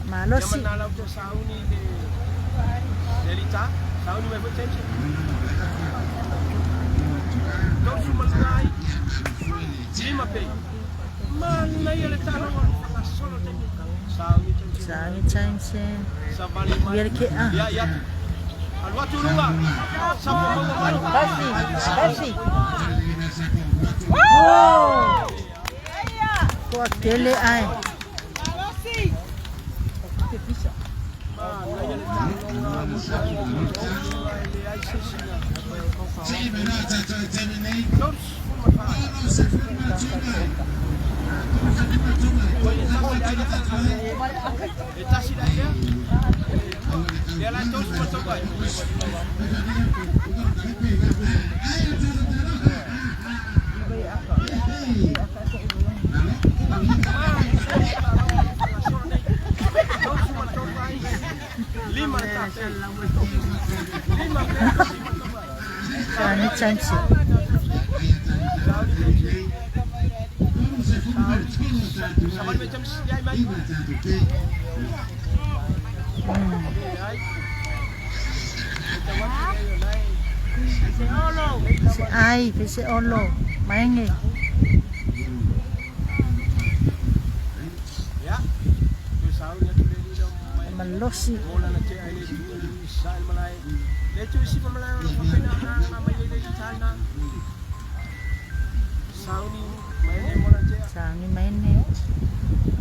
Malosi. Sauni Jameson. Ia ke a. Basi, basi. Oh! Kua tele ai. Sauni Jameson. Se ai, se olo. Mainge. Malosi. Sauni maine.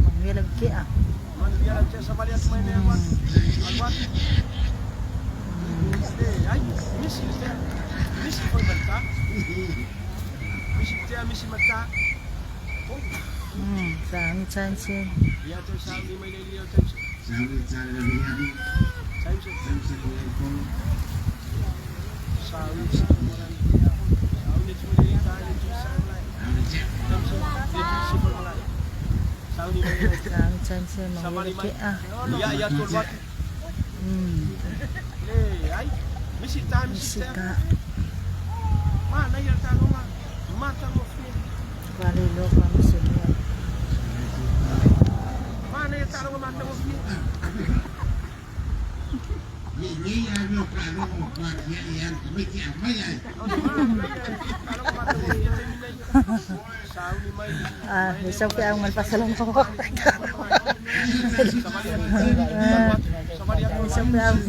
Manguela ke a. Sauni Jameson. Sauni Jameson manguela ke a. Misita. Wale lo pa misimia. Ah, besok ke ang malpasalan ko. Besok ke ang.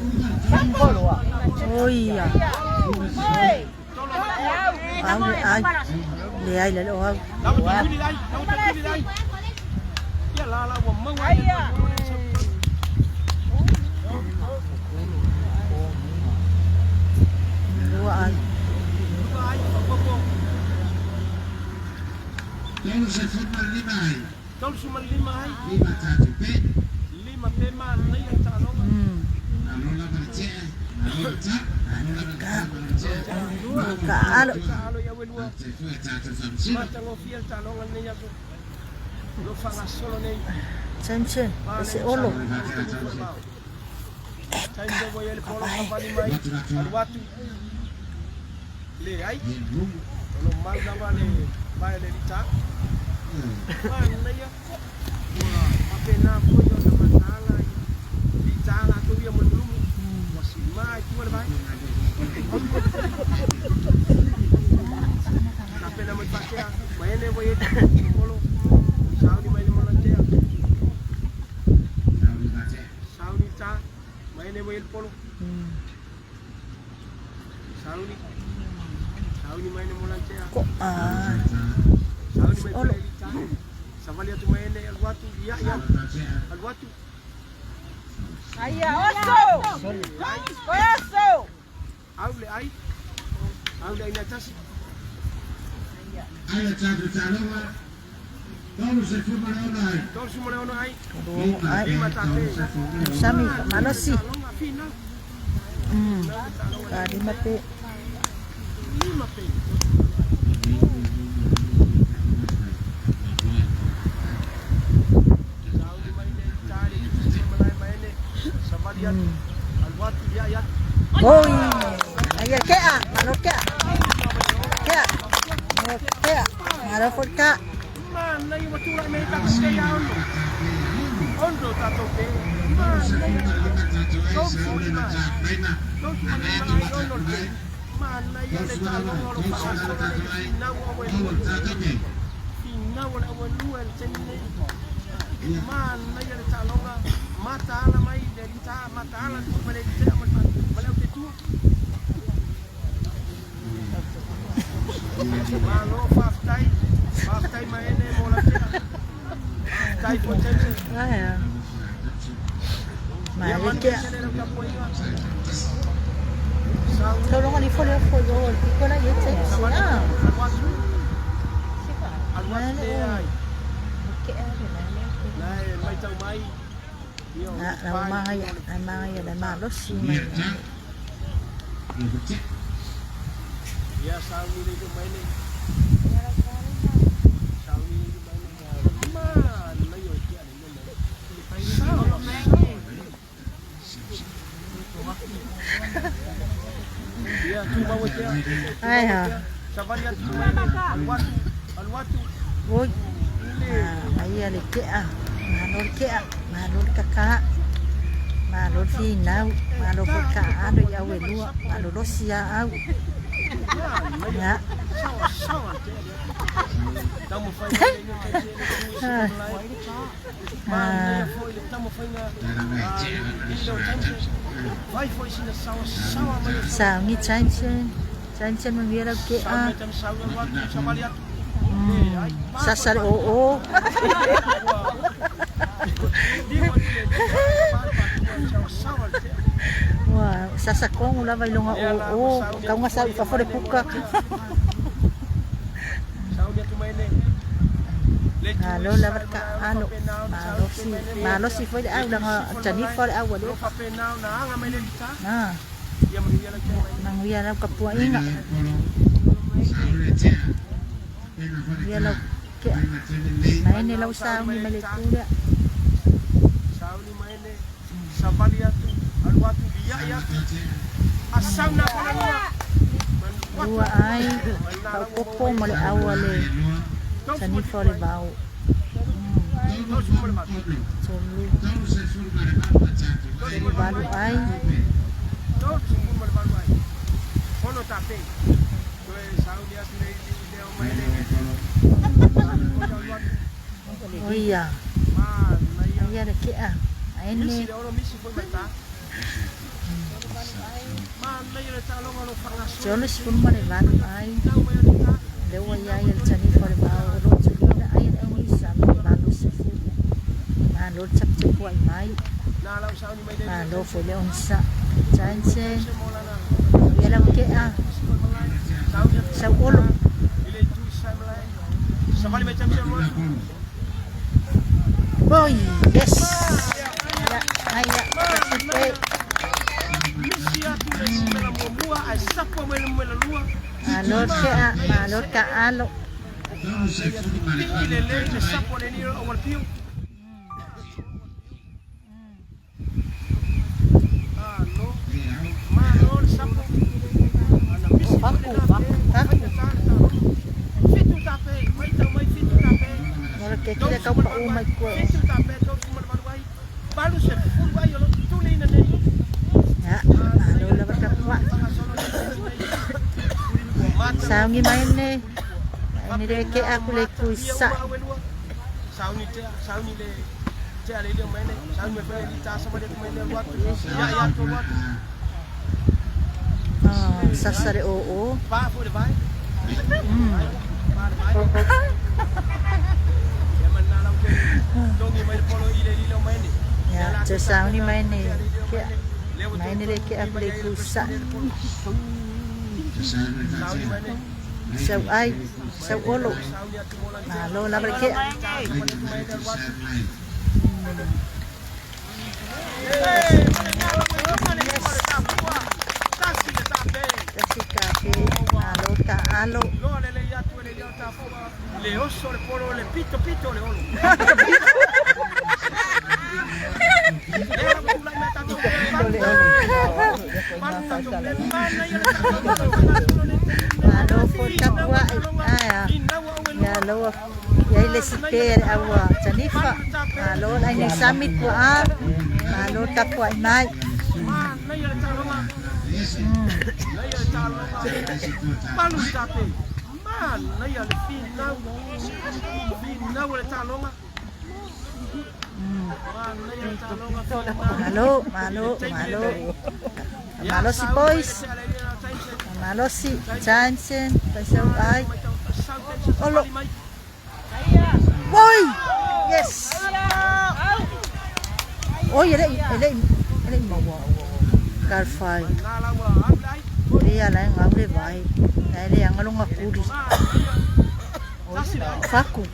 Oh iya. Au ai. Le ai le lo au. Lua ai. Ka alo. Jameson, ese olo. Ko ah. Olo. Ai. Sami malosi. Ka lima pe. Oi. Ia kea, malo kea. Kea. Malo kea. Malo foi ka. Ai. Malo kea. Tau ni fo le fo yo i ko la ye te ah. Na na mai na mai na malo si mai. Ai ha. Oi. Ah, ai le kea. Malo kea, malo kaka. Malo finau, malo ka alo ia welua, malo losia au. Ya. Ah. Sao ni chan chen. Chan chen ma mira ke a. Sasar o o. Wah, sasakong ula vai longa o o. Kau nga sa ifa fore puka. Alo la barka alo. Malo si malo si foi au la chani foi au wale. Na. Nang wia lau kapua inga. Wia lau ke. Mai ne lau sa ni mele kula. Lua ai pau popo mo le au ale. Chani foi le vau. Tolu. Tolu valu ai. Oia. Ia le kea. Aene. Tolu sifunu ma le valu ai. Le ua ia ia le chani foi le vau. O lo tuli ai le au isa ma le valu sifu. Ma lo chap chap ai mai. Ma lo foi le onsa. Chan chen. Ia la kea. Sau olo. Oi, yes. Ya, ai ya. Sipe. Malo kea, malo ka alo. Mora ke kile kau pa u mai kue. Ya, malo la barka pua. Saungi mai ne. Mai ne le ke aku le kui sa. Ah, sasare o o. Ya, te saungi mai ne. Ke mai ne le ke aku le kui sa. Sau ai, sau olo. Malo la barka. Tasi kape, malo ta alo. Le oso, le polo, le pito, pito, le olo. Malo fo tapua'i ae a ia loa iai le isi pe a le au Janifa. Malo le aiga i Summit puaa, malo tapua'i mai. Malo, malo, malo. Malosi boys. Malosi Johnson, paisau ai. Olo. Oi! Yes. Oi, e le e le e le maua. Kalfai. Le ala e ngau le vai. Ai le anga longa kuli. Faku.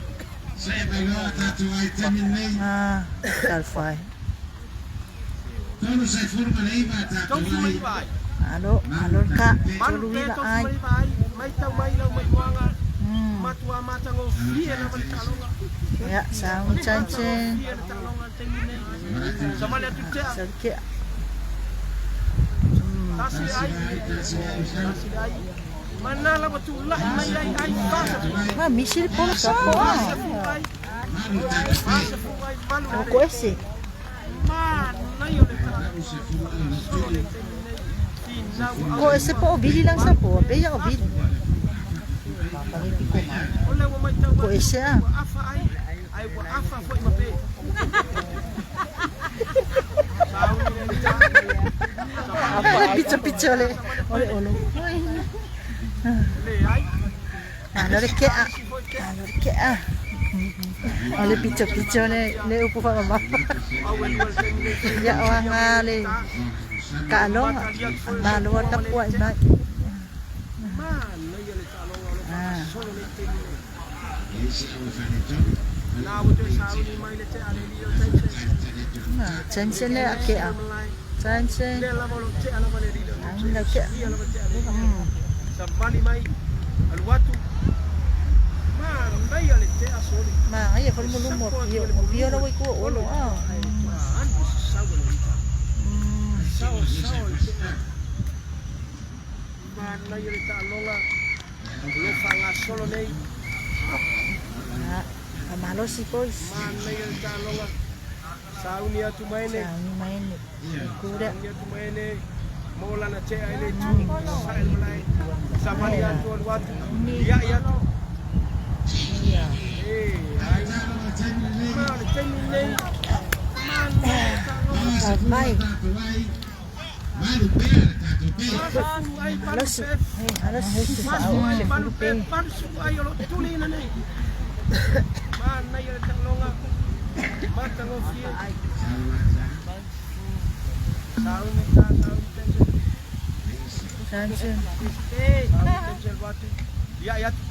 Ah, kalfai. Alo, alo ka, tolu iva ai. Ya, saun chan chen. Sa ke. Ma misi le polo sa po ah. O ko ese. Ko ese po o bili lang sa po. Beya o bili. Ko ese ah. Pizza pizza le. Ole olo. Malo le ke a. Malo le ke a. O le pizza pizza le le upu fa mama. Ia o anga le kaalonga. Malo tapua i mai. Ah. Chen le a ke a. Chen chen. Ang le ke. Ma ai fo mo lumo pio pio la wai ko olo ah. Ah, malosi boys. Sauni atu maene. Sauni maene. Kura. Sauni atu maene. Mola na tea ele tu. Sael malai. Sabali atu alu atu. Ia ia atu. Ia. Eh, ai. Ma le taimi nei. Mai. Malosi. Eh, malosi. Malu pe palu ai o lo tuli na nei. Ma nei le taloga. Mata ngofie. Sauni ta sauni tense. Chen. Sauni tense alu atu. Ia ia atu.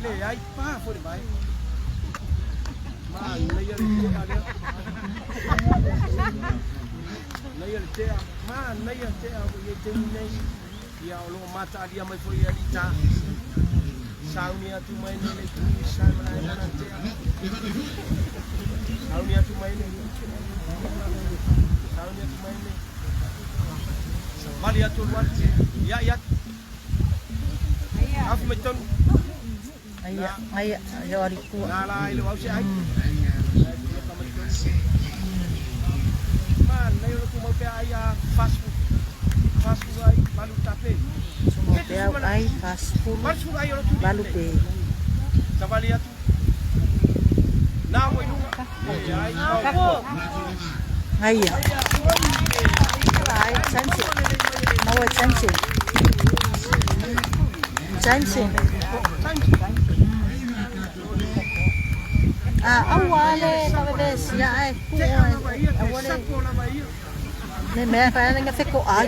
Le ai pa fo le mai. Ma nei le tea le. Nei le tea. Ma nei le tea o ye te nei. Ia o lo mata alia mai fo ia lita. Sauni atu mai nei le tu sa mai na tea. Sauni atu mai nei. Sauni atu mai nei. Mali atu lu atu. Ia ia. Afu mai tonu. Ai ai yo ari ku. Na la ile wau se ai. Ma nei o ku mau pe ai a fast food. Fast food ai malu tape. Sumo pe au ai fast food. Fast food ai o tu. Balu pe. Savali atu. Na mo ilunga. E ai. Ai. Ai chen chen. Mau chen chen. Chen chen. Ah, awale ka be sia ai ku ai awale. Ne me fa nga fe ko ai.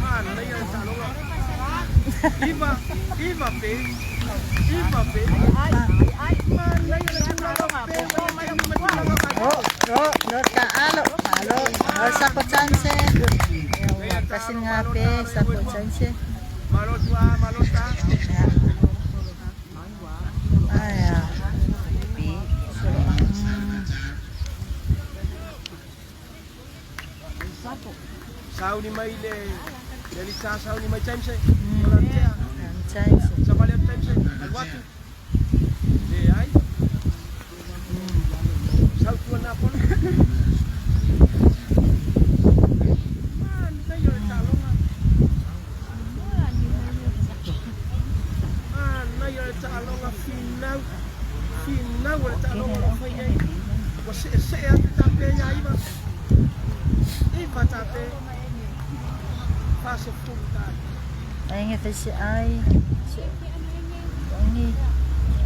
Ma nei o taloga. Iva, iva pe. Iva pe. Ma nei o taloga pe. Mai mai taloga. Oh, ro, ro ka alo, alo, ro sa po chance. Kasi nga pe sa po chance. Malo tua, malo ta. Ay. Ah. Sauni mai le alii sauni mai James e. O la tea. James. Savali atu James e. Alu atu. Leai. Sau tua na polo. Manaia o le taaloga. Manaia o le taaloga finau. Finau o le taaloga o lo o fai nei. Ua seesee atu tape ia iva. Iva tape. 40 tali. Ai nghe phải sẽ ai. Ongi.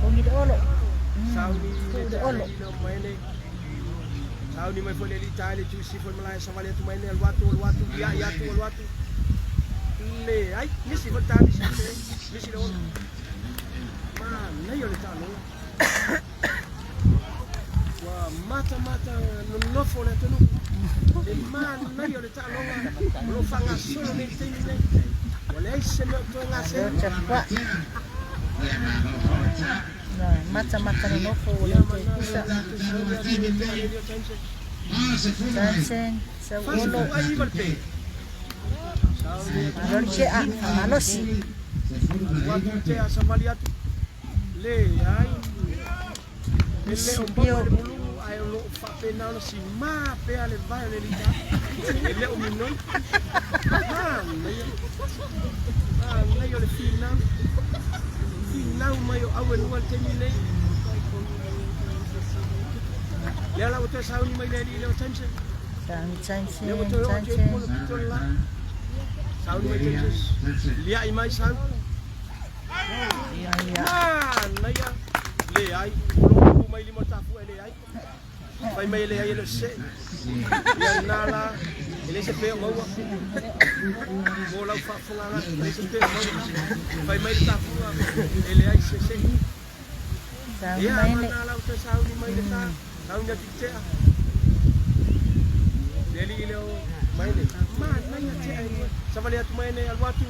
Ongi de olo. Sauni le De olo. taali le mai nei. Sauni mai foi le alii le tusi foi malae savali atu mai nei alu atu alu atu ia ia atu alu atu. Leai, misi foi le ta misi le misi le olo. Manaia o le taaloga. Ua mata mata nonofo le atunuu. Le manaia o le taaloga o lo o faagasolo nei i le taimi nei. Ua leai se mea o toe gasea. Chap kwa. Na mata mata no nofo o le Ia te mana kusa. sauni atu le tea le lio James. Jansen. Sa olo. 40 ai iva le pe. Sauni atu Malo che a. Malosi. alu atu tea savali atu. Leai. E le o maua le mulugu ae o loo faapena ona simā pea le vae o le alii e le o minoi. Manaia. Manaia o le finau. Finau mai o au e lua le taimi nei. Lea la ua toe sauni mai le alii lea o James. Jansen. Lea ua toe oo atu ai Jansen. polo pito le la. Sauni mai James. Liai mai sau. Ai Manaia. Leai. O loo pu mai lima o le tafua e leai. Fai mai e leai e le o sesee. Ia lena la. E le se pe o maua. Mo lau faafofogaga e leai se pe o maua. Fai mai le tafuga e leai sese. Sauni Ia mai le. mana lau toe sauni mai le ta. Sauni atu i tea. Le alii lea o mai le. Manaia tea e lua. Savali atu mai nei alu atu.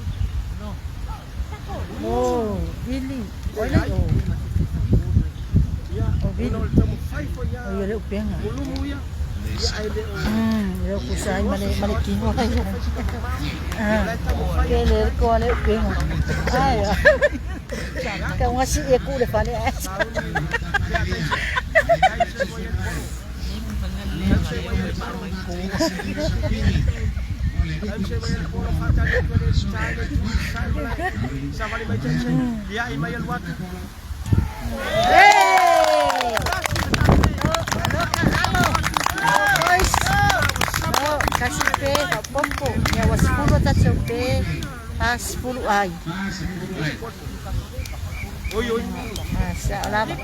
Oh, Billy. Oi le Leai. o. Ia O Billy. ona o le taumafai foi ia. O ia le upenga. Mulumu ia. Ia ae le o. Le kusa ai male male kingo ai. Ia la e taumafai. Ke le ko le upenga. Ai. Ka ngasi e ku le fale ai. Sauni tea taise. Taise mo ia le polo. Taise mo ia le polo. Taise mo ia le polo faatali atu e le ta le tu sa e malae. Savali mai James. Liai mai alu atu. Hey! Tasi le tape. Boys. Oh, kasi pe, pompo. Ya was 10 ta pe. Ha 10 ai. Oi oi. Ah, sa lava.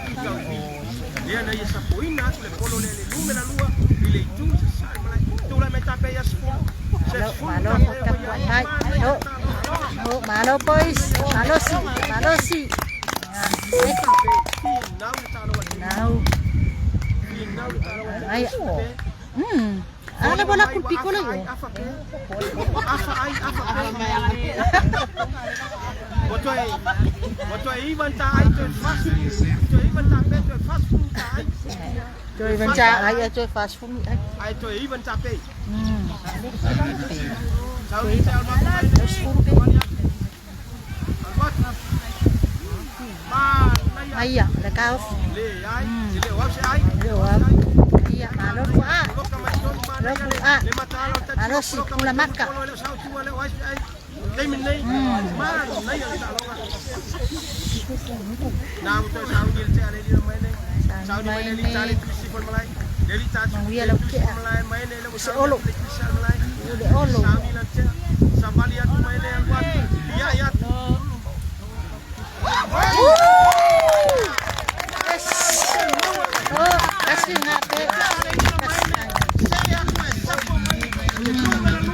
Lea na ia sapoina atu le polo lea le numera 2 i le itu sa sa e malae. Tulai mai tape ia 10. Se Malo, 10 malo, tape ka o ia. ai. Manaia Oh, le taaloga. oh, malo boys. Malo si, malo si. Ah, eh, Finau le taaloga. now. Finau le taaloga. Ai. Ala bola kul pico le yo. Afa pe. Afa ai afa pe. Ua toe iva ta ai toe fast. Toe iva ta pe toe fast ta ai. Chơi bên cha ai chơi fast food ai. Ai toe iva ta pe. Chơi Sauni te alu atu mai fast food pe. Alu atu. Manaia. Ai ya, la cao. Leai. E le o au se ai. Le o au. Ai ya, malo a. Loka mai tonu manaia le. A. Le mataala o tati. Malo si kula maka. Polo le o sau tua le o ai se ai. Taimi nei. Manaia le taaloga. Na ua toe sauni le tea le lio mai nei. Sauni mai le alii ta le tusi foi malae. Le alii ta Manguia le lau tusi kea. malae mai nei le ua Se sauni olo. atu le tusi al malae. Le olo. Sauni la tea. Savali atu mai nei alu atu. Ia ia. Yes. Oh, kasi nga pe.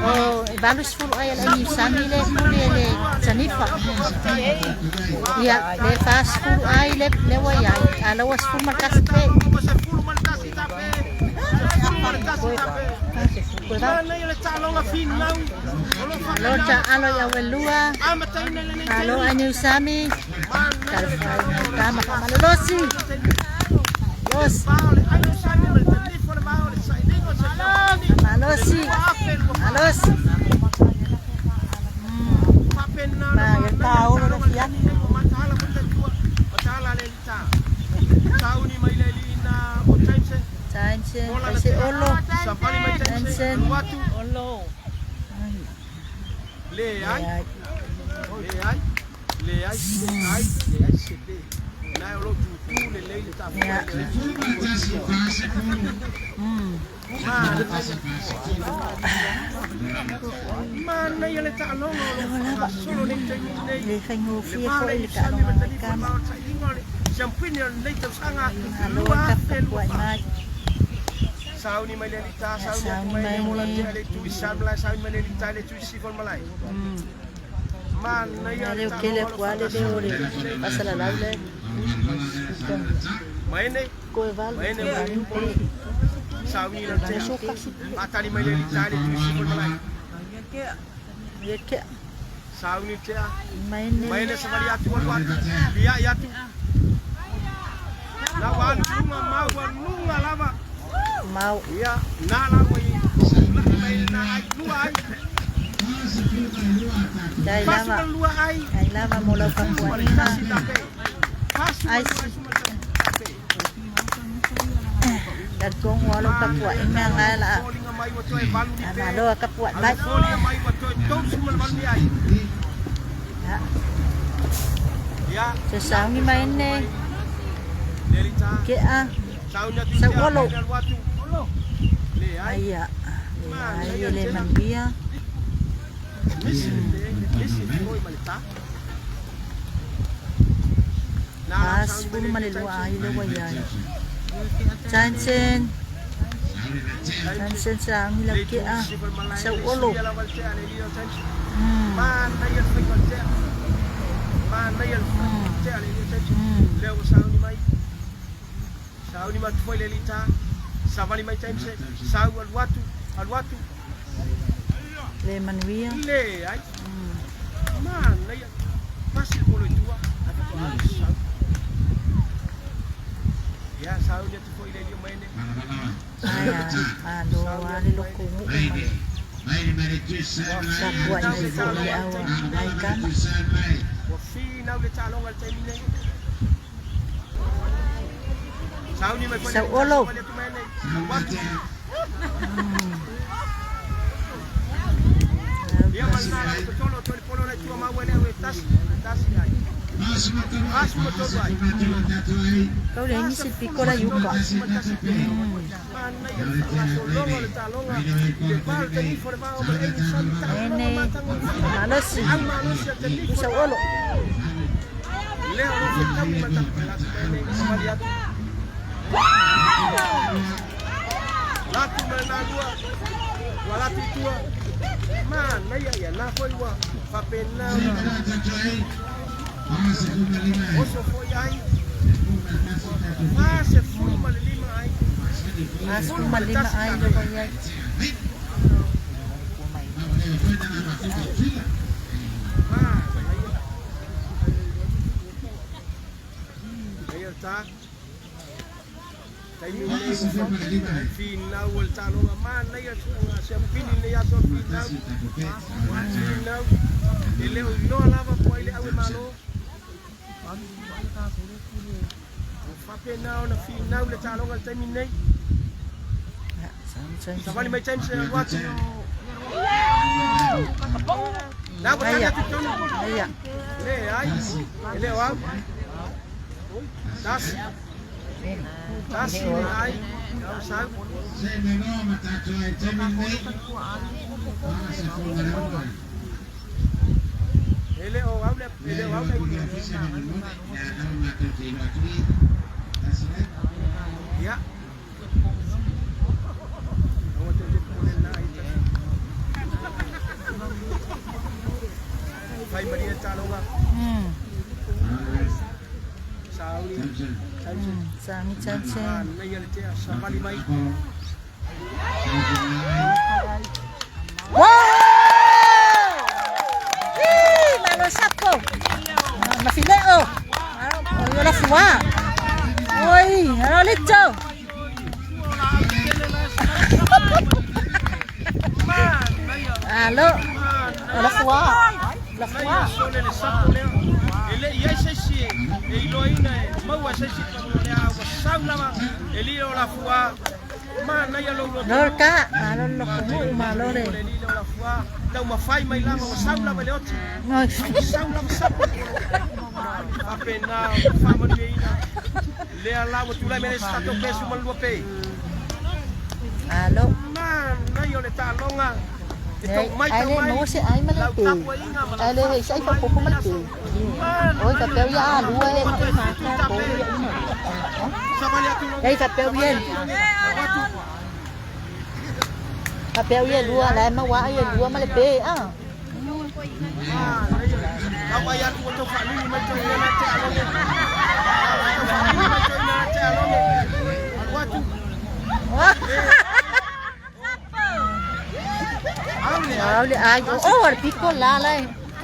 Oh, balus full ay al ani sami le puli le Janifa. Ya, le fast food ay le le wa ya. Ala was full markas pe. Alo cha alo ya welua. Alo ani sami. Kama kama losi. Los. Malosi. Malosi. atu. Leai. Leai. Leai se ai, leai se pe. Na o lo tutu lelei le tafoai. Manaia le taaloga o lo o faagasolo nei taimi nei. Le faigofie Le foi va le le sami taaloga ma le a talifu kama. ma o le sailiga o le siamupini o lenei tausaga Malo tapuai 2024. mai. Sauni mai le alita, Ia sauni atu sauni mai mai le mola ne. tea le tui samla, sauni mai le alita le tui sifo le malae. Manaia Na le leo kele taaloga o lo o kua le leo faagasolo le nei taimi nei. pasalalau le. Maene, Koe valu maene te mai valu polo. pe. Sauni le Vale tea. so kasi. Faatali mai le alita le tui sifo le malae. Ye ke Sauni tea. mai ne. Maene savali atu alu atu. Liai atu. Na ua alu luga ma ua luga lava. Mau. Ia, na la ua i tula'i mai lena ai, lua ai. Dai Fasu lava. ma le lua ai. Ai lava mo lau Suma le tapuaiga. tasi tape. Fasu ma Ai le lua ai suma le tasi tape. Talitongo alo tapuaiga nga la. Foliga mai ua toe valu ni A pe. malo a tapuai A mai. ua foliga mai ua toe tolu suma le valu ni ai. Ya. Ia, Se sauni mai ne. le alita. Ke a. Sauni atu i Sau tea, olo. maene alu atu. Leai. Ai a. Leai le manuia. Misi le pe, misi le foi ma le tā. Na la sauni mai Fasefulu le ma le alita lua i ai le ua iai. Johnson. Johnson sauni lau Le ke tu a. sifo le malae, Sau le olo. suia lava le tea le alii o Johnson. Manaia le faiga o le tea. Manaia le faiga o le tea le alii o Johnson. Lea ua sauni mai. Sauni ma atu foi le alii tā. Savali mai James, sau alu atu, alu atu. Le manuia. Leai. Manaia. Pasi le polo i tua, ae faatoa alu sau. Ia, sauni atu foi le alii o Maene. Ai a. Malo a le loko gu'u ma le Ua tapuai finau mai le foi le taaloga i le au a taimi nai nei. kama. Ua finau le taaloga i le taimi nei. Sauni mai foi le Sau alii tā, olo. savali atu Maene. Alu atu. Lau Ia ma lena lau totolo o toe le polo na i tua maua le au e tasi, tasi ai. Fasu ma tolu ai. Kau le Fasa nisi fulu pikola ma tolu yuka. ai suma tasi pe. Manaia le faagasologa o le taaloga i le va o le tanifo o le vao ma le emi sami taaloga Ene matagofie. malosi. Le au malosi a le tanifo o le Sau vao. olo. Lea o loo fetaui ma tape latu mai nei savali atu. Latu ma lena lua. Ua latu i tua. Manaia ia na foi ua faapena ona oso foi ai. 45 ma le 5 ai. Fasefulu Sefulu ma ma le lima tasi ai le tape. ua iai. Manaia. Ia le tā. Taimi lenei ua finau o le taaloga. Manaia suega siamupini lenei aso o le finau. Finau. E le o iloa lava po o ai le au e malo. Ua faapena ona finau le taaloga i le taimi lenei. Ya, sauni Savali Johnson. mai James e alu atu. Na ua tali Aia. atu i totonu. Aia. Leai. E le o au. Tasi. Tasi le ai. Au sau. E le o au le e le o au le. Ia. Aua te te pule na ai tasi. Fai malie le taaloga. Sauni. Johnson. Sauni Johnson. Manaia le tea savali mai. Wow! Ih, malo sapo. Mafileo. Oi, la fua. Oi, alo lito. Manaia. Alo, la fua. La Manaia fua. sole le sapo lea. E le i ai se isi e iloaina e maua e se isi tonu lea ua sau lava e lilo o la fua. Manaia lou loto. Lol ka, malo loko mu malo le. Le lile o lafua, taumafai mai lava ua sau lava i le oti. Sau lava sau. Faapena ona faamanuiaina lea la ua tulai mai le isi tatou pe 12 pe. Malo. Manaia o le taaloga. E Nei, tau mai ai tau le mai. mo se ai ma le Lau pe. tapuaiga ma lau Ai le hei sai fa popo ma le pe. Oi ka peu ia alua e Ua toe fitu tape. Savali atu logi. Ei ka peu Savali ia. atu logi. Atu. Ka peu ia lua la ma wa ia lua ma le pe ah. Lau ai atu ua tau faalili mai tau ina te aloge. Ua tau faalili mai tau ina te aloge. Alu atu. Au le ai. Au le ai. Oh, al piko la la.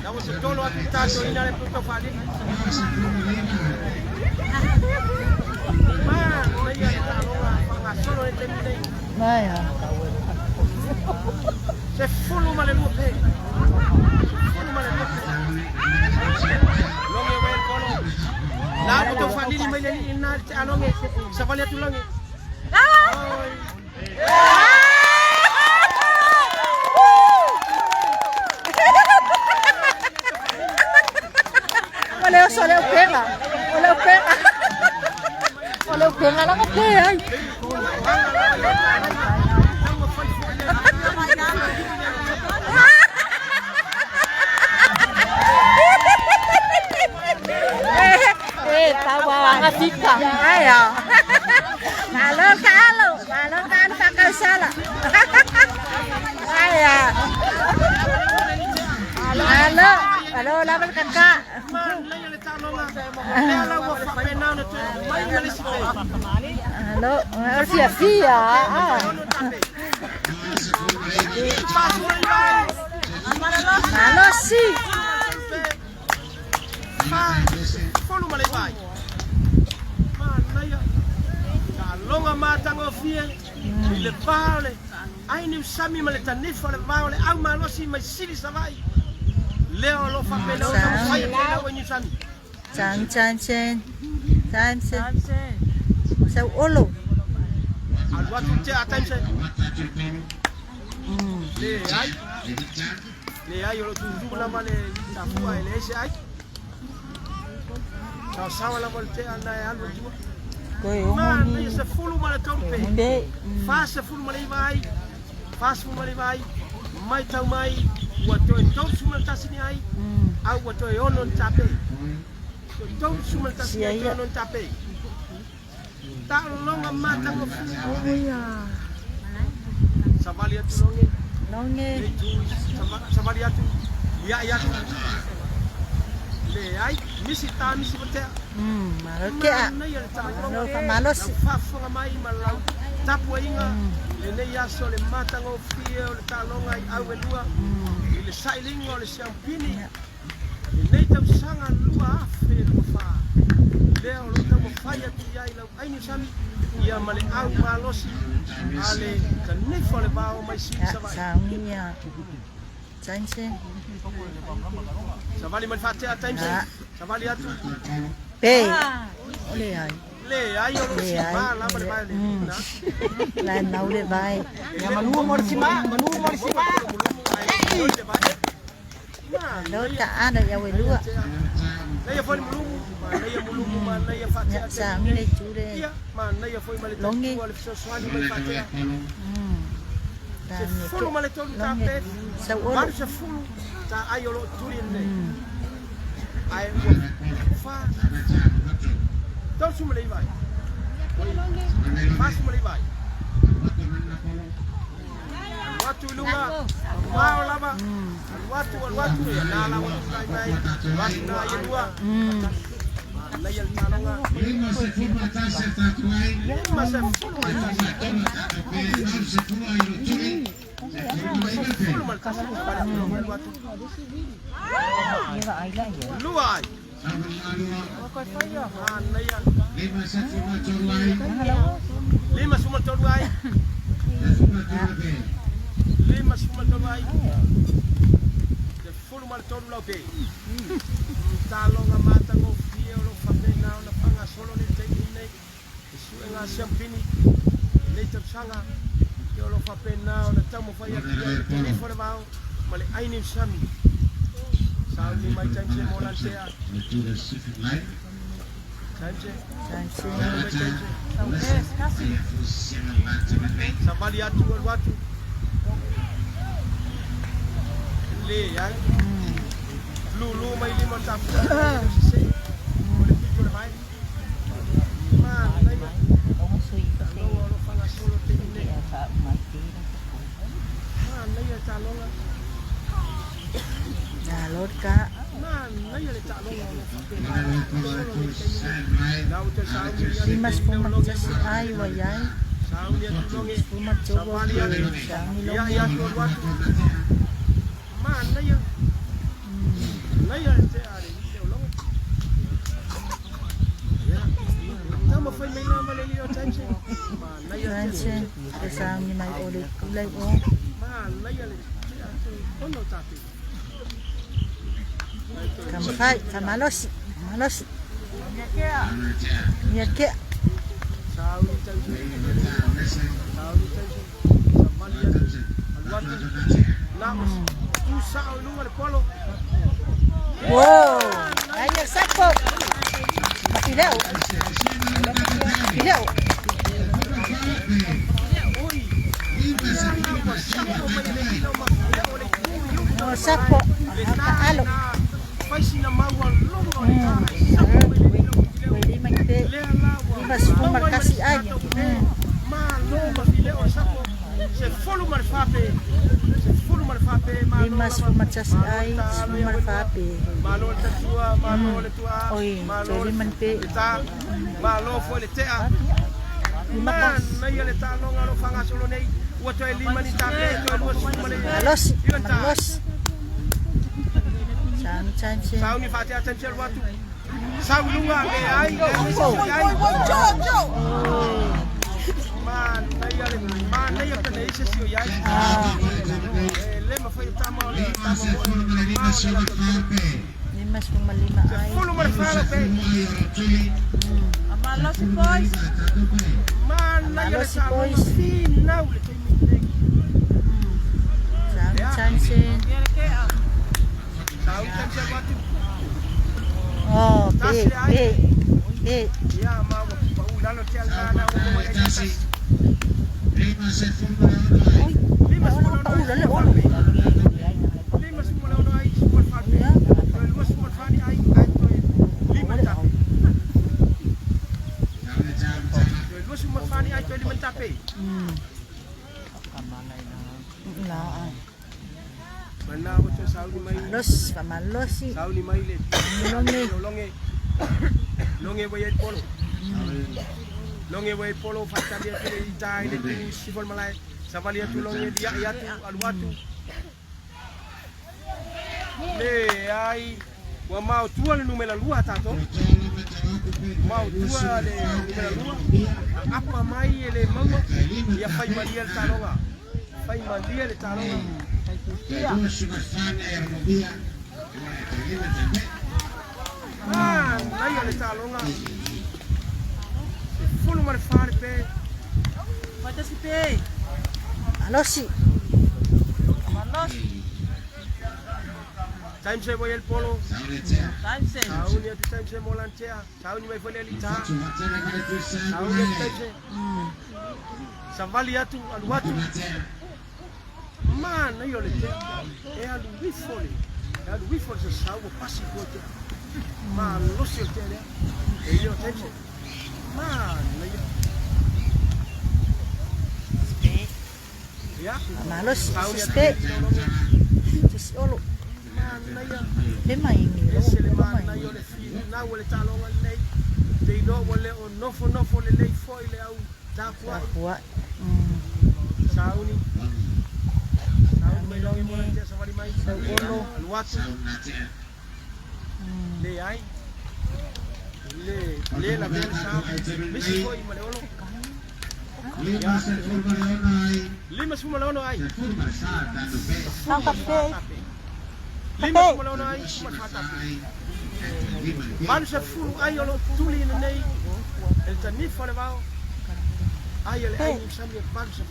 La ua se tolo atu tatou ina le tau faalili. Manaia le taaloga faagasolo le taimi nei. Mai ah. 12 pe. 12 pe. Loge wel kolo. La ua tau faalili mai le alii ina te aloge. Savali atu loge. Oi. O le oso le upega. O le upega. O le upega la pe ai. Eh, eh, tawa anga fika. Ai ah. Malo ka alo, malo ka alo fa kausala. Ai ah. Alo, alo la bal kaka. Manaia le taaloga. Lea la ua faapena ona toe mai ma le isi pe. Alo, o fia fia. Ah. Ono tape. 49. Malo si. 49. Manaia. Taaloga matagofie i le va o le ai niusami ma le tanifa o le va o le au malosi mai Sili Savaii. Lea o lo faapena ona taumafai atu ai lau ai niusami. Chang chan chen. Chan chen. Sau olo. Alu atu te a time se. Le ai. Le ai o lo tutu lava le tafua e le ese ai. Saosaoa lava le tea na e alu e tua. Koe o Manaia 13 pe. Pe. 49 ai. 49 ai. Mai tau mai ua toe 31 ni ai. Au ua toe 6 ni tape. Toe 31 ni ai toe 6 ni tape. Taaloga matagofie. Savali atu loge. Longe. Le itu savali atu. Ia ia atu. Le ai misi ta misi matea. Malo ke a. Manaia le taaloga. Malo fa malosi. Lau faafofoga mai ma lau tapuaiga lenei aso le matagofie o le taaloga i au e lua i le sailiga o le siampini lenei tausaga 2024 lea o loo taumafai atu iai lau aini sami ia ma le au malosi a le tanifa o le vao mai Sili Ya, Savaii. saungi ya. Chan chen. Savali mai le faatea time Ah. savali atu. Pe. O le ai. Le ai o loo Le ai. simā lava le vai le na. La nau le vai. Ya manu mo sima, manu mo sima. Lo ta ana ya we lua. Leia foi mulumu, manaia mulumu, manaia Ya faatea. saungi le jure. Ia, manaia foi ma le Longi. tatua le fesoasoani mai faatea. Ta ni 13 Longe. tape. Sau olo. 80 ta ai o loo tuli lenei. Ai ua fa. 39 ai. 49 ai. Alu atu i luga, mamao lava. Alu atu, alu atu, ia na la ua tulai mai. Alu atu na ia lua. Manaia le taaloga. 51. 11. Alu atu. Ia ai la ia. Lua ai. Manaia. 53 ai. 53 ai. 13 lau pe. Taaloga matagofie o loo faapena ona faagasolo le taimi nei. E suega siampini. Lenei tausaga, ia o lo o faapena ona taumafai atu i ai le tanifa o le vao ma le aini o le sami. Sauni mai taimse mo lantea. Taimse. Taimse. Savali atu alu atu. Leai. Lulu mai lima o tapuai. O le pito o le vai. Manaia. Taaloga o lo o faagasolo le taimi lenei. Manaia le taaloga. Manaia le taaloga o lo o faapena ona faagasolo nei taimi nei. La ua toe sauni ia le Sauni atu loge. Savali atu. Ia atu alu atu. Manaia. Manaia le tea a le Leologo. Ia. Taumafai mai la ma le alii o Taimse. Manaia le tea. Manaia le tea toe ono tape. Sauni Taimse. Sauni Taimse. Savali atu. Alu atu. Na o tu sao i luga le polo. Wow! Ai sapo. Mafileo. Mafileo. Oi. Ua sapo mai le lila o mafileo le itu i uta O o le sapo. malae. Le Ka alo. na faisina maua logo o le ta sapo mai le lila o mafileo. Lima pe. Lea la ua Lima sefulu maua ai ma le makasi ai. tatou e malo mafileo le sapo. Se folu ma le fape. Se folu ma le fape malo Lima lava. sefulu matasi Malo ai. le ta alo Sefulu ia ma le welua. fape. Malo le tatua, malo le tua, Oi, malo toe le lima ni pe. le ta, malo foi le tea. Lima ka. Manaia le taaloga o lo o faagasolo nei. Ua toe lima ni tape, toe lua sefulu ma le Malosi. iva ta. Malosi. Sauni taimse. Sauni faatea taimse alu atu. Sau i luga, leai, leai, leai. Manaia le manaia pe leai se isi o i ai. E le mafai e tama o le tama mo le mamao le latou tolu. Lima sefulu ma lima Se ai. fulu ma le falo pe. Manaia le Malosi taaloga boys. finau le taimi lenei. Sauni Ia. taimse. Sauni taimse alu atu. Oh, pe Tasi le ai. pe pe. Ia ma ua pau i lalo tea lena na ua maua ai se tasi. Oi. Lima Ona sefulu ma pa le ula ono le ai, ono. Lima sefulu ma le ono ai, sefulu ma le fape. Ia. Toe lua sefulu ma le fa ni ai, ai toe lima ni tape. Toe lua sefulu ma le fa ni ai, toe lima ni tape. La ai. Mana ua toe sauni mai. Malosi, fa malosi. Sauni mai le Longe. longe. Longe ua i ai le polo. Longe ua i ai le polo, faatali atu le ita i le tu sifo le malae. Savali atu longe, liai atu, alu atu. Leai, ua maotua le numera lua tatou. Maotua le numera lua. Apa mai e le maua, ia fai malie le taaloga. Fai malie le taaloga. Manaia le taaloga. Se fulu ma le fa le pe. Malosi. Time se ua i ai le polo. Sauni atu time se mo lana tea. Sauni mai foi le alii ta. Sauni atu time se. Savali atu, alu atu. Manaia o le tea. E alu ifo le. E alu ifo le sasau ua pasi i tua tea. Malosi o le tea lea. E ia o time se. Manaia. Ia. Malosi. Sauni atu Sispe. le Sisi olo. Manaia. Pe mai ni lo. Ese le Lo mai. manaia o le finau o le taaloga lenei. Te iloa ua le o nofonofo lelei foi le au tapuai. Tapua. Sauni. Sauni mai loge mo lana tea savali mai. Olo. Alu atu. Leai. Le le lavea le sa. Misi foi ma le olo. Ia. Lima sefulu ma le ono ai. Nau ka pe. Lima sefulu ma le ono ai, sefulu ma le fa tape. Valu sefulu ai o lo o tuli lenei. E le tanifa o le vao. Ai a le ai niusami e 80.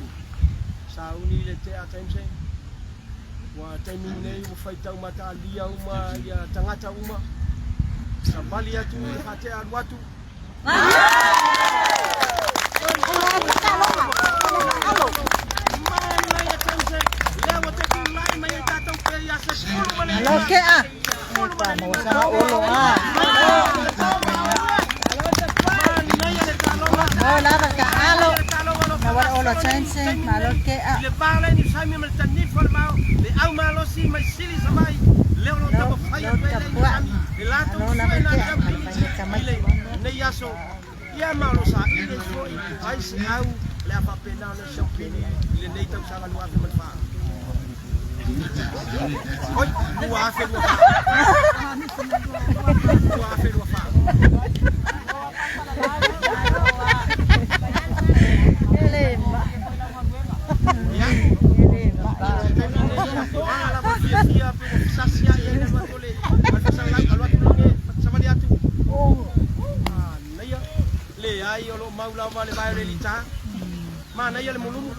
Sauni le tea taimi ua taimi nei ua faitau mataalia uma ia tagata uma. Savali atu i le faatea alu atu. Alo ke a. Pa mo sa olo a. Mo lava ka alo. Na wa olo chance malo ke a. Le vale ni sami ma tani formao le au malosi mai sili samai le o lo fai Lo tapua. Alo lava ke a. Pa ni ka mai. Nei aso ia malo sa i le foi ai se au le a faapena ona siaupili i lenei tausaga 2004. Oi, 2024. 2024. Ele ma. Ia Ele ma. Taimi nei aga lava fiafia pe ua fesasi ai ai le alu atu o le fasalau alu atu loge savali atu. Manaia leai o loo mau lava le vae o le lita. Manaia le mulumu.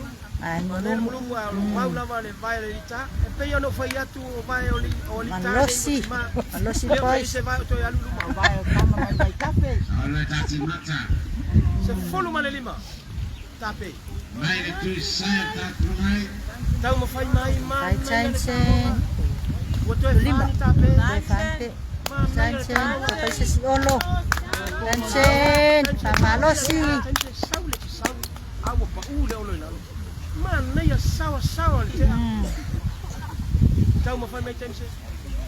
Ai Manaia le mulumu. Mulumu ae o loo mau lava le vae o le lita. E pei ona ou fai atu o vae o o lita nei ua Malosi. timā. Malosi Le o i ai boys. se vae o toe alu i luma. 15 tape. Taumafai mai Ai manaia le chance. taaloga. Ua toe Lima. fa ni tape. Toe fante. Manaia le Chance. taaloga. Toe se si olo. Chance. Pa malosi. Sau le sau a ua paʻū le olo i lalo. Manaia saoasaoa le tea. Taumafai mai taimi se.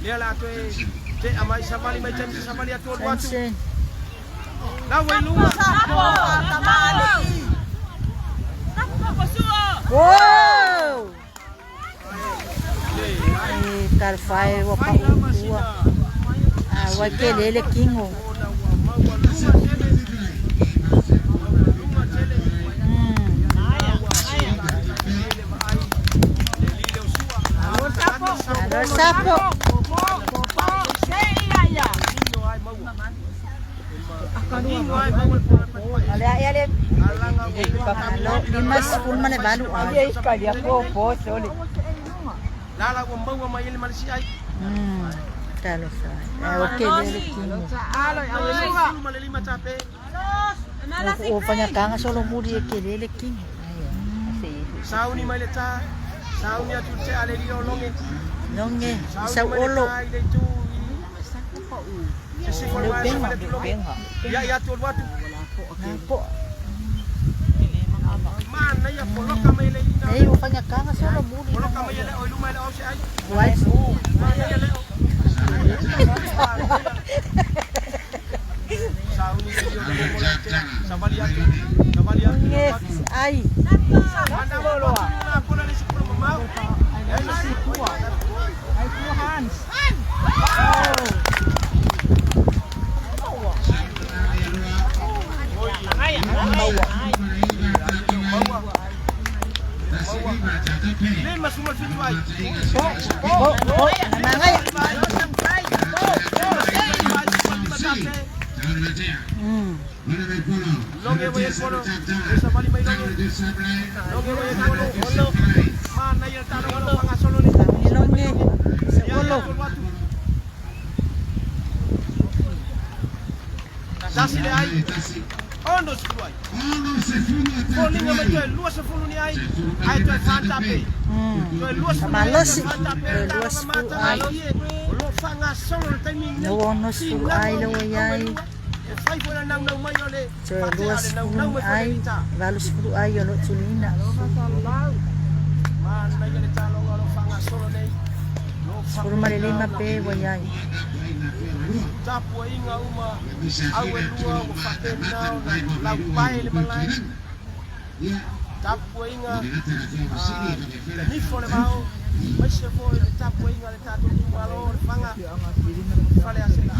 Lea la toe tea mai savali mai taimi se savali atu alu atu. Chance. Lau ai luma. Wow! Leai. E talafai ua Fai pa'u lava ua. sina. A ua tele le kigo. Ona ua maualuga tele. Maualuga tele. Ua le vaai. Le lile o sua. Tagata Alo saopolo. sapo. Manino ai maua. Manino ai maua le pola paepae. Ale ai ale. Alaga ua Alo 58 ai. Lala ua maua mai ele malisi ai. Talofa. Ai ua tele le kigo. 15 tape. O fagataga solomuli e kele le kigo. Sauni mai le tā. Sauni atu te ale li o longe. Loge Sauni sau mai le olo. tā i le itu i se sifo le Le vae sa upega. vale atu longe. Ia ia atu alu atu. Na po. Manaia poloka mai le ina. Ei ua fagataga solomuli. Poloka mai le o i luma i le o se ai. Uai. Manaia le o. Sauni le li o le mo le te. Savali atu. Savali atu. Loge ai. Ana mo lo atu na pola le sipolo mamau. Ia le sipua. Maua. 57 ai. Po po namagaia. Longe wa ye kolo, e savali mai longe. Longe wa ye kolo, olo. Manaia le taaloga o loo faagasolo nei. Loge sa Ia ia olo. atu alu atu. Tasi le ai, 60 ai. Foliga mai toe 20 ni ai, ae toe fa tape. Toe 20 ni ai, toe Malosi. fa tape. Toe Le taaloga 20 ai. matagofie. O loo faagasolo le taimi Na nei. ua 60 ai le ua iai. E fai foi le naunau mai o le Toe faatea le naunau 20 mai foi le ai. lita. 80 ai o loo tuliina. Manaia le taaloga o loo faagasolo nei. Loo 15 faapena pe ua iai. Tapuaiga uma au e lua ua faapena ona laupae le malae. Tapuaiga a tanifo le vao. Maise foi le tapuaiga le tatou itumalo o Lefaga Faleaseela.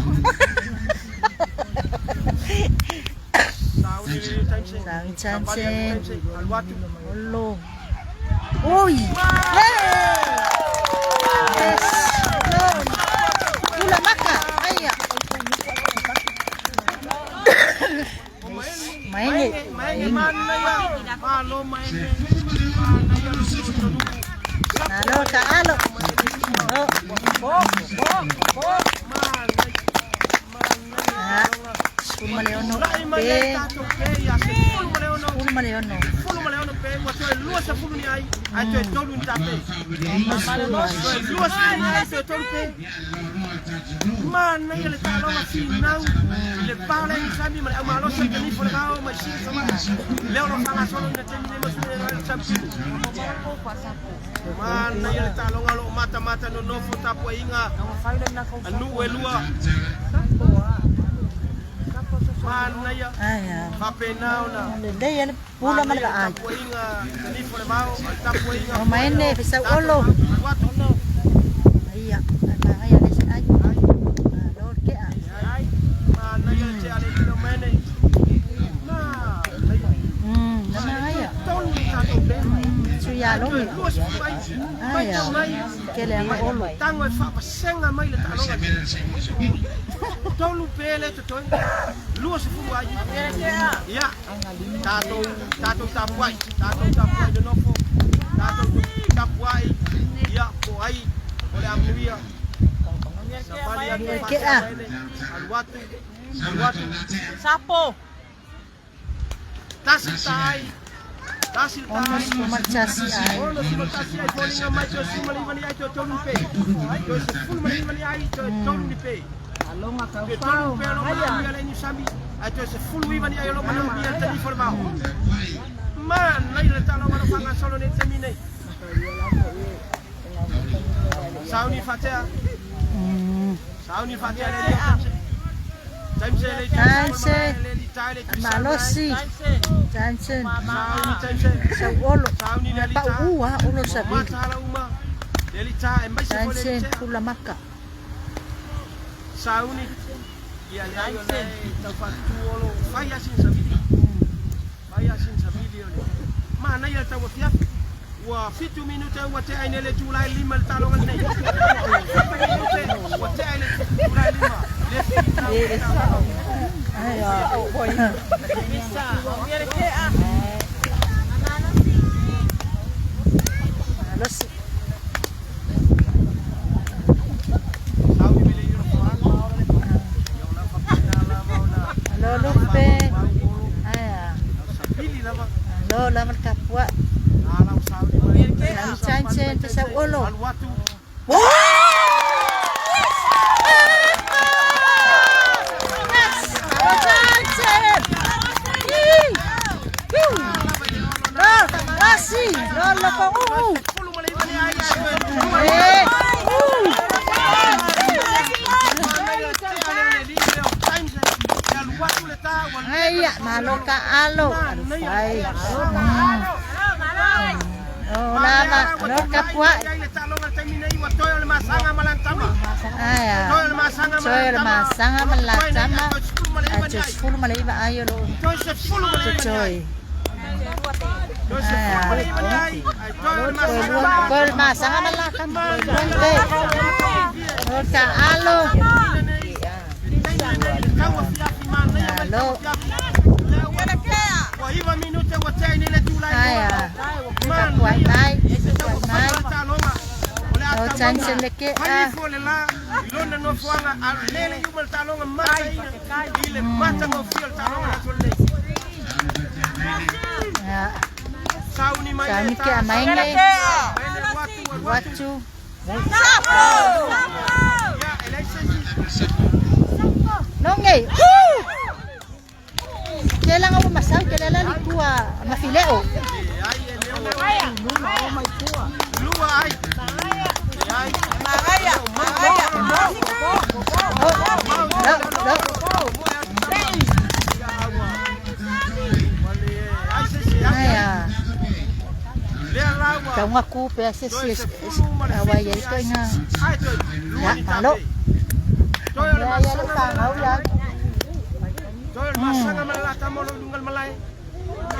Sauni le taimse. Sauni Savali atu chance. taimse. Alu atu. Olo. Ui. Yes. Go. Tula maka. Aia. O maenge. Maenge. Maenge manaia. ka alo. Oh. Ah, 16 pe. 16. 16 pe ua toe 20 ni ai ae toe tolu ni tape. 60 ai. Toe 20 ni ai toe tolu pe. Manaia le taaloga finau i le va o le sami ma le aumalosi i tanifo le vao ma i sili sama'a lea o lo fagasolo ina taimi nei ma sui le sampinu. Manaia le taaloga o loo matamata nonofo tapuaiga anu'u e lua. Manaia Ai ah. faapena ona Lelei le pula ma le manaia le vaai. tapuaiga tanifo le vao o le tapuaiga O foi maene o fesau tatou olo. alu atu. Ia, ai le se ai. Lo ke a. Ai manaia le tea le lilo mai nei manaia. Na mai. Tolu ni tatou pe. Su ya lo Toe mi. 20 ai Ai matau ah. mai Ke le anga olo. tago e faapasega mai le taaloga tolu pe le totoe 20 ai. Ia tatou tatou tapuai tatou tapuai nonofo tatou tapuai ia po ai o le amuia savali atu e Ke a. faatea mai alu atu alu atu. Sapo. Tasi taai tasi Ono taai. 11 ai. 61 ai foliga mai toe 19 ni ai toe tolu ni pe. Toe 19 ni ai toe tolu ni pe. Toe tolu pe o lo manaomia le niusami ae toe 19 ni ai o lo manaomia le tanifo le vao. Manaia le taaloga lo faagasolo nei taimi nei. Sauni faatea. Sauni faatea le lia taimse le Taimse. le li tai le Malosi. Johnson. sauni taimse Sau olo. sauni le li Pa ta u ah olo sabili. mata ala uma le li ta e mai se fo le li Johnson tea pula maka. Sauni ia le ai o le taufatutu olo fai asin savili fai asin savili o le manaia le tauafiafi ua 7 minute ua tea ai le tulai 5 le taaloga lenei. 7 minute ua tea ai le tulai 5 le finau le taaloga. Ai ah. Malosi. Sauni mele i lofoaga ia o la faapena lava ona Lo lupe. Ai ah. savili lava. Lo la mal kapua. Alau sauni mai Johnson pesau olo. alu atu. Yes! Johnson! Yee! Woo! Lo, lasi! Lo, lo pa u. 19 ni ai ai toe Eh! U! Ai maloka alo. Ai. Oh, lava, lo kapua. Ai ah. Toe le masanga malatama. Ai toe 19 ai o lo. Toe. Toe lua, toe le masanga malatama. Toe. Lo ka alo. Alo. Ai ah. Kapua mai. Mai. Lo Johnson le ke ah. Fo le la ilona no foanga a lele iuma le taaloga mataina i le matagofia le taaloga le aso lenei. Ya. Sauni mai Sauni le ke amai nge. mai le alu atu alu atu. Watu. Ia e leai se isi. Nonge. Woo! Ke langa mo masau ke lela litua mafileo. E ai e leo lua ai e ai. Oh, lo, lo. Ai ah. Lea Taunga ku pe se Toe se 18 awai ai to inga. Ai toe lua Ya, ni malo. tape. Toe o le Ya ya lo masaga ka ngau ya. Toe o le masaga ma le latama o lo luga le malae.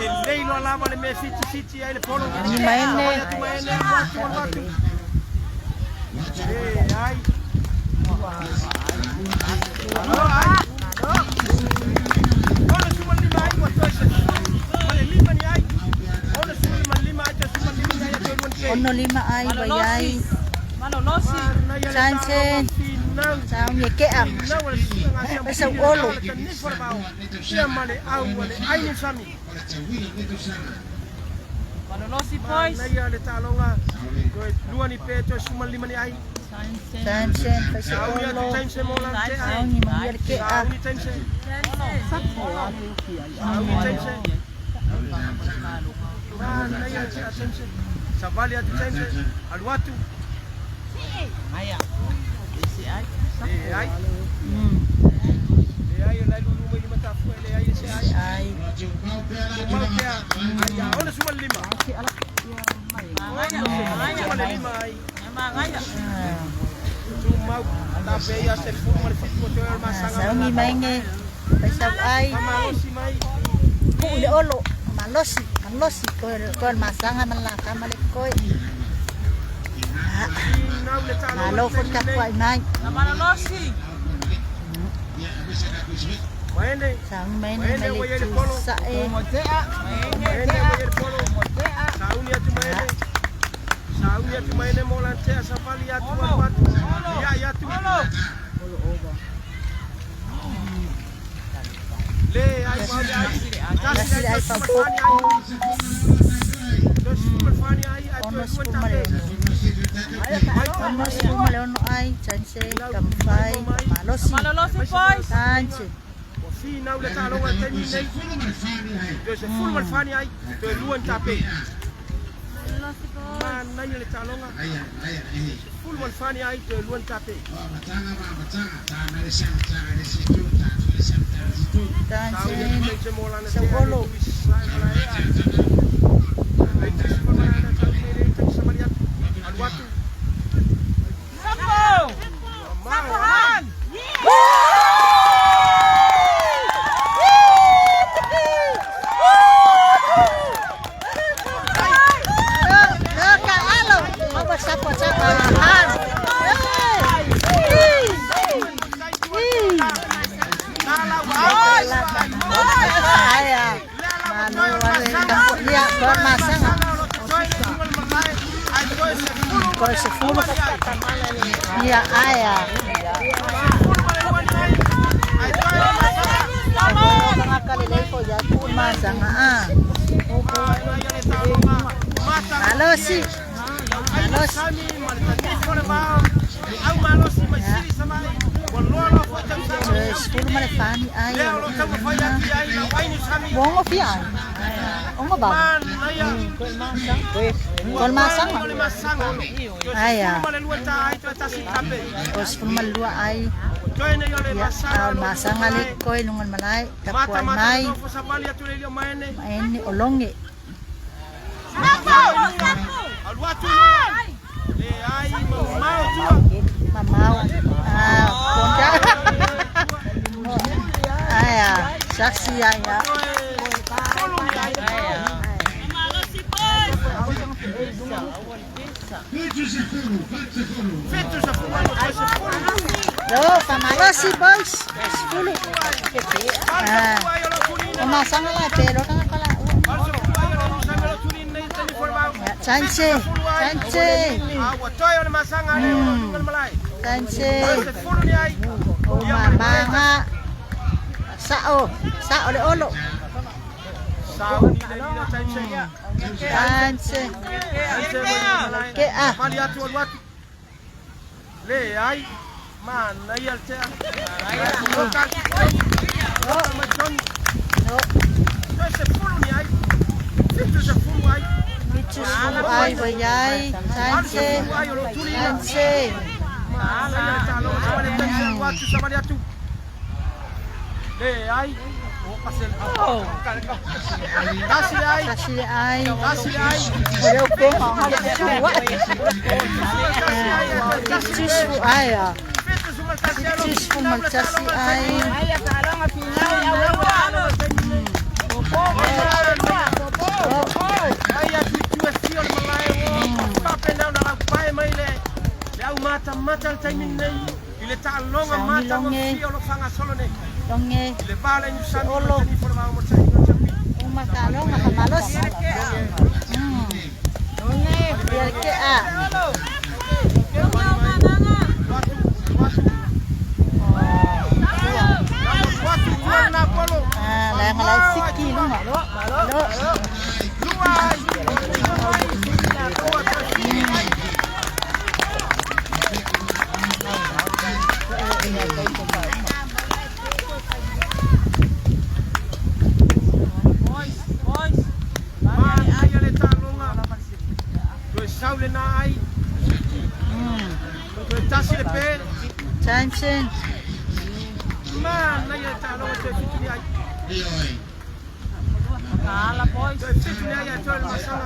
E lei loa lava le mea fitifiti ai le polo. Ni maene. Savali atu maene alu atu alu atu. E ai. Lua ai. 65 ai ua toe 15 ni ai. 65 ai toe 15 ni ai toe lua ni pe. Ono Ono lima ai wayai. Sanse. Sauni e kea. Esa olo. Malolosi boys. Naia le taaloga toe lua ni pe toe sumalima ni ai. Sanse faisa Sauni atu olo. taimse mo lan te ai. Sauni mangia le kea. Sauni taimse. Sauni taimse. Ma naia te taimse. Savali atu taimse. Alu atu. Aya. E ai. E ai lai lulu mai lima tafu le ai se ai. Ai. Mau pea. Ai a ona sumalima. Sumalima ai. Mangaya. Tu mau ta pe ia se fulu ma le fitu o toe o le masanga. Sauni mainge. Faisa ai. Malosi mai. Pu le olo. Malosi. Malosi. Koe koe masanga malaka male koe. Nau le taaloga. Malo fo tapuai mai. Malolosi. Maene. Sauni mainge male tu sae. Maene mo le polo. Sauni atu maene. Sauni atu maene mo lan tea savali atu atu atu. Ia ia atu. Le ai ma le ai. Tasi le ai Tasi papo. ai Toe sefulu ma le fa ni ai ai Ono toe lua sefulu ma le tape. ono. Ono sefulu ma le ono ai. Sanse tamafai. Malosi. Malolosi boys. Sanse. Ua finau le taaloga i le taimi nei. Toe sefulu ma le fa ni ai toe lua ni tape. Manaia le taaloga. Sefulu ma le fa ni ai toe lua ni tape. Sanse. Sauni atu taimse mo lana Sau tea olo. ai tui sae malae a. Ai tui sefulu ma lana sauni le taimi samali atu. Alu atu. Sampo. Ua Sampo mao. han. Ka alo. Aba sapo sapo han. Ai à. Malo ale kampo ia kor masanga. Kor sefulu. Ia ai à. Nga kalilay ko ya pun masanga ah. Malosi. Malosi. Sefulu ma le fani ai. Wongo fi ai. Ongo ba. Kol masanga. Ai ah. O sefulu ma lua ai. Ya, al masanga le koi lungan malai tapuai mai. Maene olonge. Mamau. Ah, konja. Ai ah, saksi ai ya. Do, pamalosi boys. Sefulu. Ah. O masanga la pero kanga kala. Ya, Sanche, Sanche. Sanche. O mamanga. Sao, sao le olo. Sanche. Ke ah. Mali atu alu atu. Le ai. Manaia le tea. Loka mai tonu. No, Toe sefulu ni ai. Fitu sefulu ai. fitu sefulu ai wayai. Alu Sanche. sefulu ai o lo tulina. Sanche. Manaia le taaloga savali taimse alu atu savali atu. Le ai. Tasi le ai. Tasi le ai. Tasi le ai. Leo pe Fitu sefulu ai ah. Fitu sefulu tasi ai. Fitu sefulu tasi ai. Ai atu i tu e fia o le malae o faapena ona laupae mai le le au matamata le taimi nei i le taaloga Sauni mata longe. mafia o lo fagasolo nei Longe. i le vala i nusami Olo. tani fo le vao mo saina chapi Uma talonga pamalosi. Ia ke a. Ah, la nga lai siki lunga. Lo. Boys, boys. Manaia le taloga toe sau lenā ai toe tasi le pe. Time sen. Manaia le taloga toe fitu ni ai. Makaala, boys. Toe fitu ni ai ae toe le masaga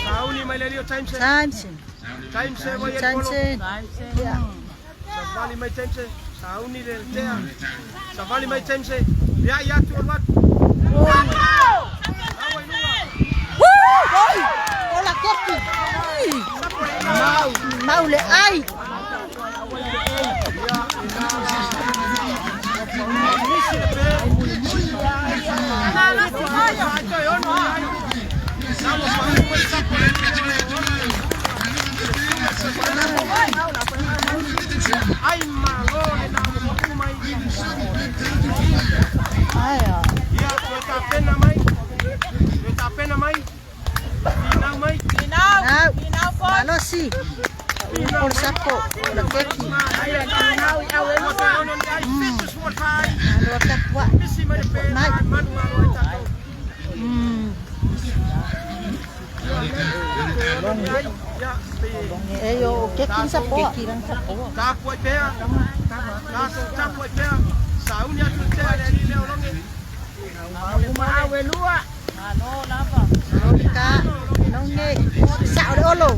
sauni mai le alii o time se. Time sen. Time se ua i Time polo. sen. Time se. Ia. Savali mai time se sauni le tea savali mai time se le ai atu alu atu aua i luga. Woo! Oi! Ola kepi. Ui. Sapo le ina. Mau le ai. Misi le pe. Malosi, boys. Ai toe ono ni ai na ua faaupu ai sapo le. Ai malo le na ua pauu mai. Ai ah. Ia toe tapena mai. Toe tapena mai. Finau mai. Inau. Nau. Inau, boys. Malosi. Finau Ol mai. sapo. Ola kepi. Ua toe ono ni ai fitu sua tai. Alo tapua. Misi mai le pe Mai. manu malo ai tatou. Toe ono ni ai ia pe. E yo kepi sapo. Tapu ai pea. Tatou tapu ai pea. Sauni atu le tea le alii lea o loge. Malo lava. Ka. Nonge. Sao le olo.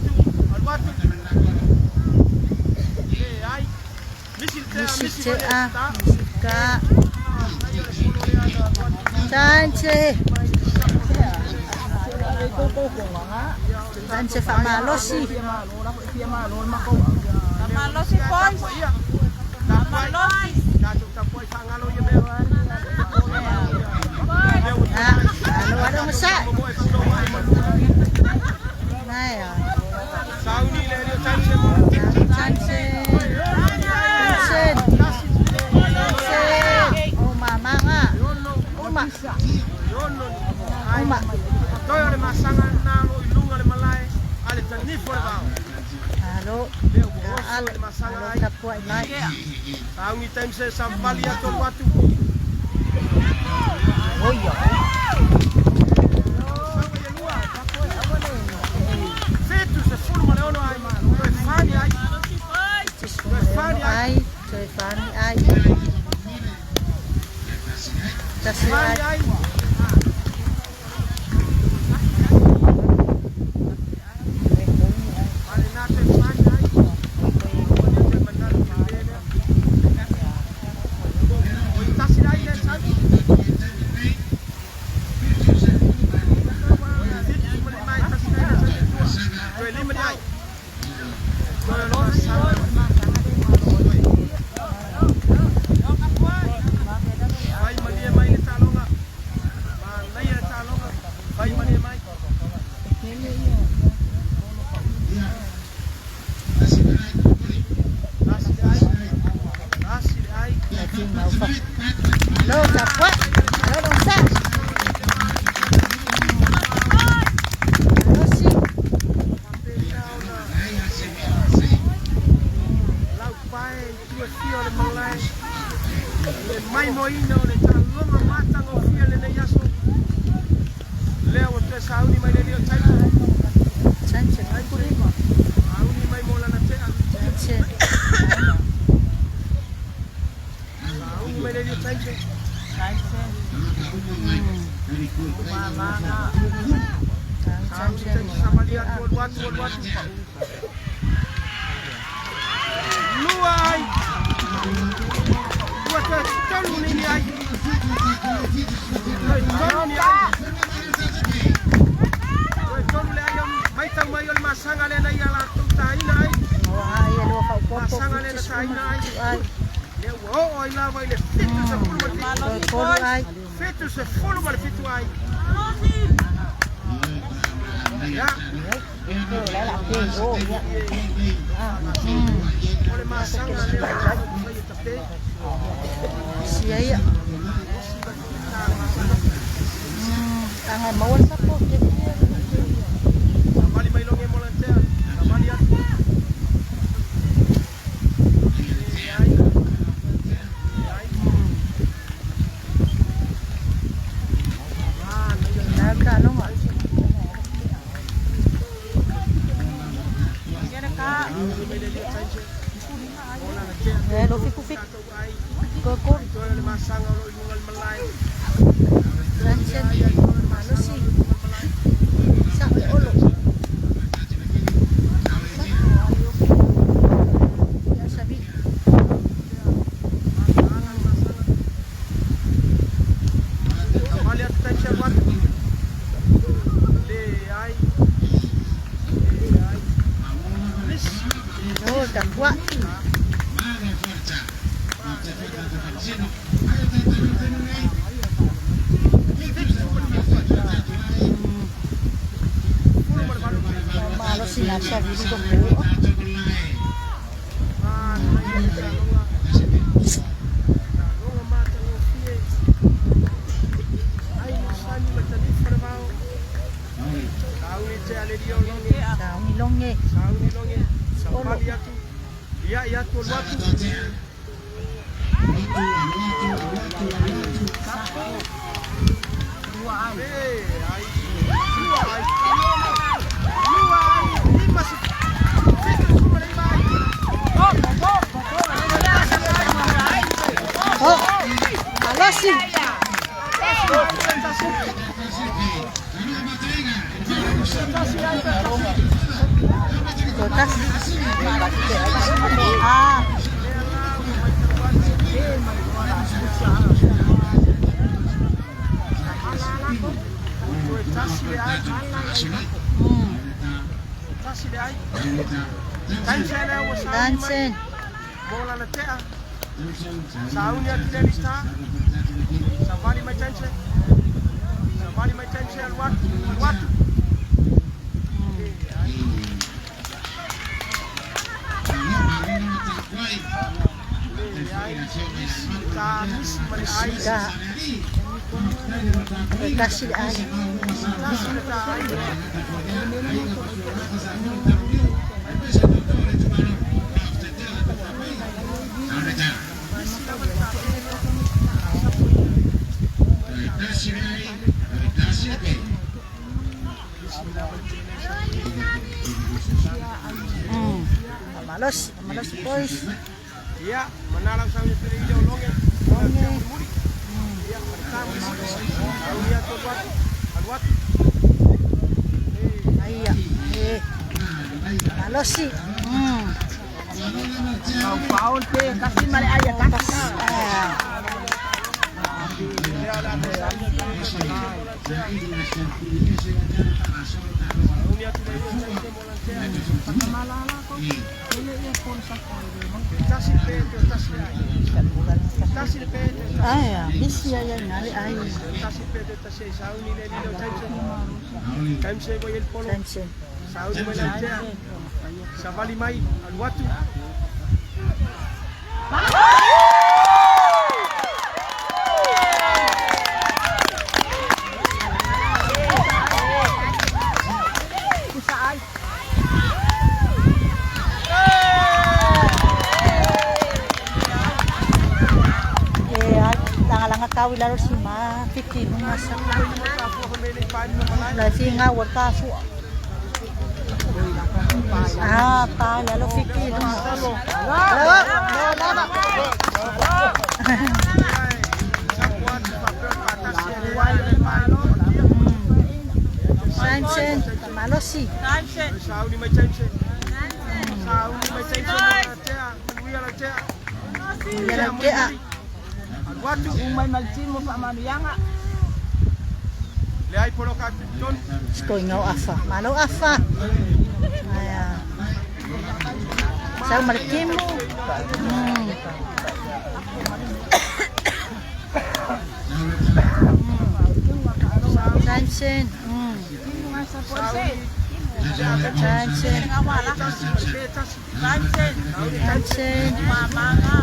Alu atu. Le ai. Misi le tea Misi misi te mai le a. ta. Ka. Ai o le polo lea na alu atu. Time se. Time se fa malosi. Malosi, boys. Ia. Tapu ai. Malosi. Tatou tapu ai faagalo ia mea. Lea ua Ah, alo alo masa. momoe pulo ai manu. Nai ah. Sauni le alii o time se mo. Time se. Time se. Tasi. Se. O mama nga. Ono. Uma. Ono. Ai. Uma. Toe o le masaga na lo i luga le malae a le tanifo le vao. Alo. Lea ua oso Alo. le masaga Alo ai. tapua mai. Sauni time se savali atu alu atu. Saua ia lua. Fitu se fulu ma le ono ai. Toe fani ai. Malosi, boys. Toe fani ai. Ai, toe fani ai. Tasi Fani ai. ai. Ale na toe fani ai. Ua le toe manatu tele lea. Oi tasi le ai lea sau. Fitu ma le mai tasi le ai lea sau. Toe lima ni ai. Toe loa sau. Fai malie mai le taloga. Manaia le taloga. Fai malie mai. Tasi le ai. Tasi le ai. Lagi mau fa. Lo tapua. Lo dong sa. Malosi. Lau pae i tua fia o le malae. Le maimoaina o le taloga matagofie lenei aso. Lea ua toe sauni mai le alii o taimi. Time se. Sauni mai mo lana tea. Se. Sauni mai le alii o taimi se. Time se. Mamaga. Time Sauni se. taimi savali atu alu atu alu atu. Lua ai. Ua toe tolu nini ai. Toe tolu ni ai. Toe tolu le ai o maitau mai o le masaga lea na ia latou taina ai. O ai lo fa popo. Masaga lea na taina ai. Ai. Lea ua oo ai lava i le fitu sefulu ma le fitu. Toe tolu ai. Fitu sefulu ma le fitu ai. Malosi. O le masaga lea o le taumafai e tape. Sia ia. Tanga maua le sapo ke fia. Savali mai loge mo lantea. Savali atu. Leai. Leai. Na ka longa. Eh, lo fiku fik. Ko ko. Toe le masaga o lo i luga le malae. Transen. Malosi. Sa le olo. Ya sabi. Savali atu taisi alu atu. Leai. Leai. Lisi. Oh, takwa. Malosi na sa vilu ko ko. Sa ungi longe. Oh, malosi. Totas. Ah. Tansen. Bola na tea. Sauni atu le lista. Savali mai tainse. Savali mai tainse alu atu. Alu atu. Ta misi ma le ai. Ka. Tasi le ai. Tasi le ta ai. Malosi, malosi boys. Ia, manala sauni pele ile o longe. Longe. Muri. Ia, marita muri. Sauni atu alu atu. Alu atu. Ai eh. Malosi. Tas. Ah. Sauni atu le ile tainse mo lantea. Tasi pe te tasi le ai. Tasi le pe te tasi. Ai, misi ai ai ngale ai. Tasi pe te tasi ai. Sauni le ile tainse. Tainse ko el polo. Tansen. Sauni mai lantea. Savali mai alu atu. Eh, ai tanga langa kawi lalo si ma fiki lunga sa. La si nga wa ta su. Ah, pa lalo fiki lunga. Lo, lo lava. Samson, malosi. Sauni mai tainse. Sauni mai tainse mo lantea. Manuia lantea. Ya la ke a. Alu atu. Le ai polo ka tonu. Sko ngau afa. Malo afa. Aya. Sa markimu. Samson. Tansen. Tansen. Manga.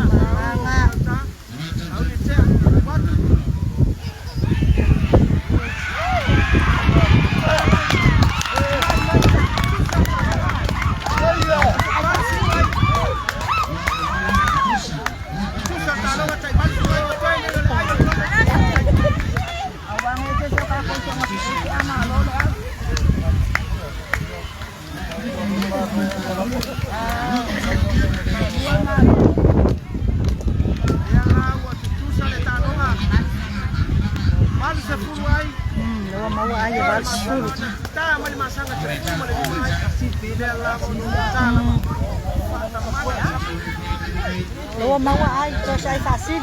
Loa maua ai e 80. Loa maua ai to sai fasil.